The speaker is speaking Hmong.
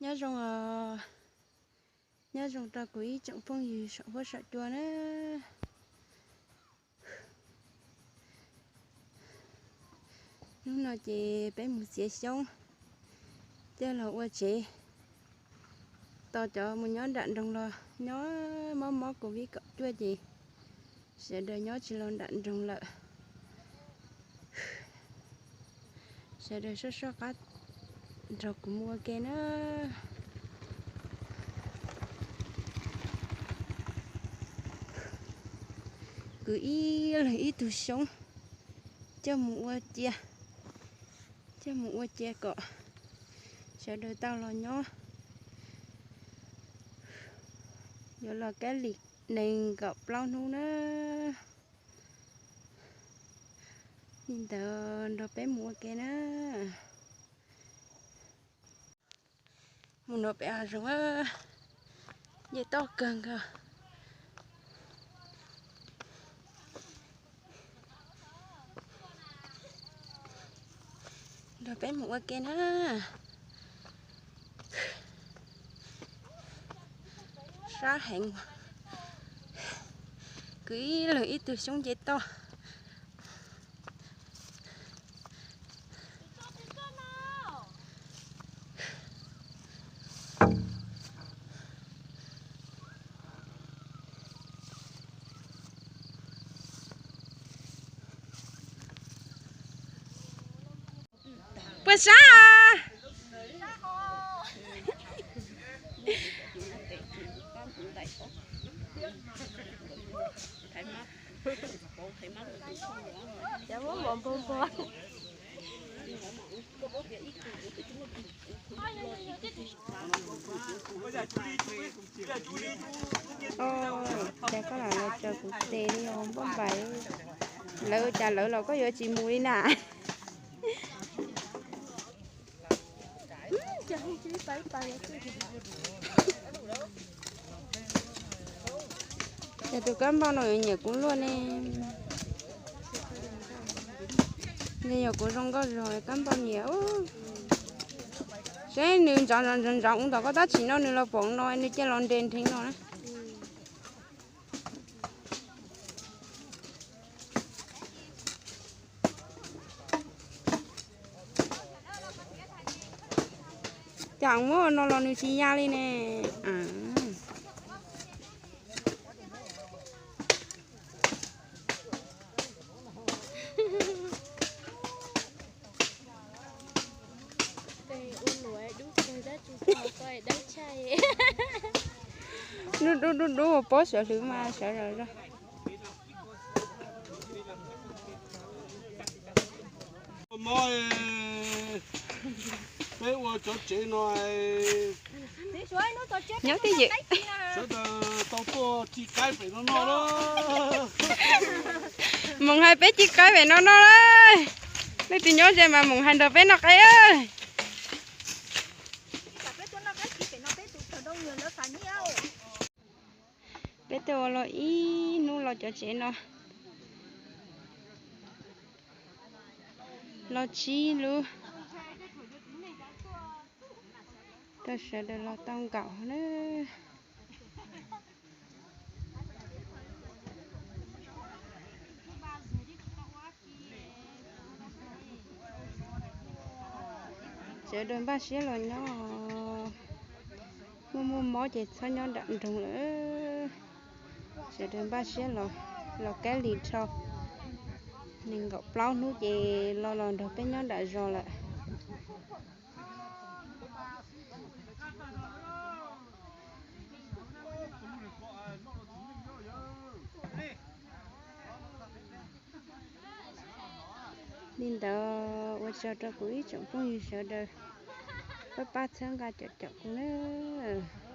Nyob zoo, nyob zoo rau kuv ib tsoom phooj ywg saum huab saum cua na. Hnub no ces peb mus txiav xyoob coj los ua tsev. Tos cov mus nyob nram nroog los nyob mob mob covid kaum cuaj ces sawv daws nyob tsis los nram nroog lawm. Sawv daws soj soj qab nrog kuv mus ua ke na. Kwv ib leeg ib tug xyoob coj mus ua cia, coj mus ua cia kom sawv daws tau los nyob. Yuav los kab lis nees nkaum plaub hnub na. Li ntawd nrog peb mus ua ke na. Mus no peb hav zoov, nce toj kawg nkaus. Nrog peb mus ua ke na. Sab heev. Kwv ib leeg ib tug xyoob nce toj. Puas sab? Cas koj lam los tsaws kuv tes li os npauj npaim. Lawv cas lawv los koj yuav tsis mus li na? Ces tus kab npauj no yuav nyiam kuv luaj ne. Nws yog kuv zoo nkauj zog kab npauj nyiam. Seb nws ntsoov ntsoov ntsoov ntsoov ua ntawm koj tab sis no nws los pom no nws cia los nres nrheev no na. Cas muab no los nws tsis ya li ne. Dub dub dub dub pob sawv hlwv mas sawv zog zog. Mob, peb ua cov tsev no, nyob twj ywm. Sawv daws tau tuaj ci qaib pem no noj. Moos hais peb ci qaib pem no noj lawm. Leej twg nyob ze mas moos hais nrog peb noj qaib. Peb tuaj ua los ib hnub los cov tsev no. Los tsib lub. Tau sawv daws los tau nkaum na. Sawv daws npaj siab los nyob, muaj muaj mob ces txhob nyob nram nroog lawm. Sawv daws npaj siab los, los kab lis dhau. Nees nkaum plaub hnub ces los los nrog peb nyob nram zos lawm. Li ntawd ua tsaug rau kuv ib tsoom phooj ywg sawv daws pab pab txhawb nqa caum caum kuv nawb.